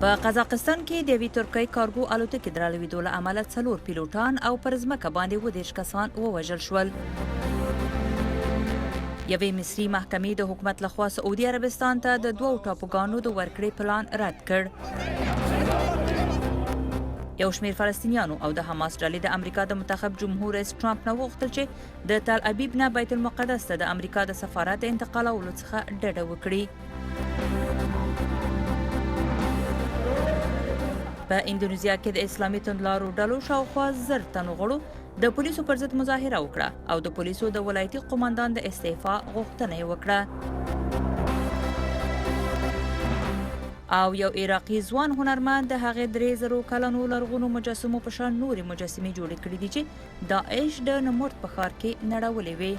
په قزاقستان کې د یوې ترکۍ کارګو الوتکې د رالوېدو له امله څلور پیلوټان او پر ځمکه باندې 37 کسان ووژل شول. یوې مصري محکمې د حکومت لخوا سعودي عربستان ته د دوو ټاپوګانو د ورکړې پلان رد کړ. یو شمېر فلسطینیانو او د حماس ډلې د امریکا د منتخب جمهور رئیس ټرمپ نه وغوښتل چې د تل ابیب نه بیت المقدس ته د امریکا د سفارت د انتقالولو څخه ډډه وکړي. په اندونیزیا کې د اسلامي تندلارو ډلو شاوخوا 1000 تنو غړو د پولیسو پر ضد مظاهره وکړه او د پولیسو د ولایتي قومندان د استعفا غوښتنه یې وکړه. او یو عراقي ځوان هنرمند د هغې 3000 کلنو لرغونو مجسمو په شان نورې مجسمې جوړې کړې دي چې داعش د نمرد په ښار کې نړولې وې.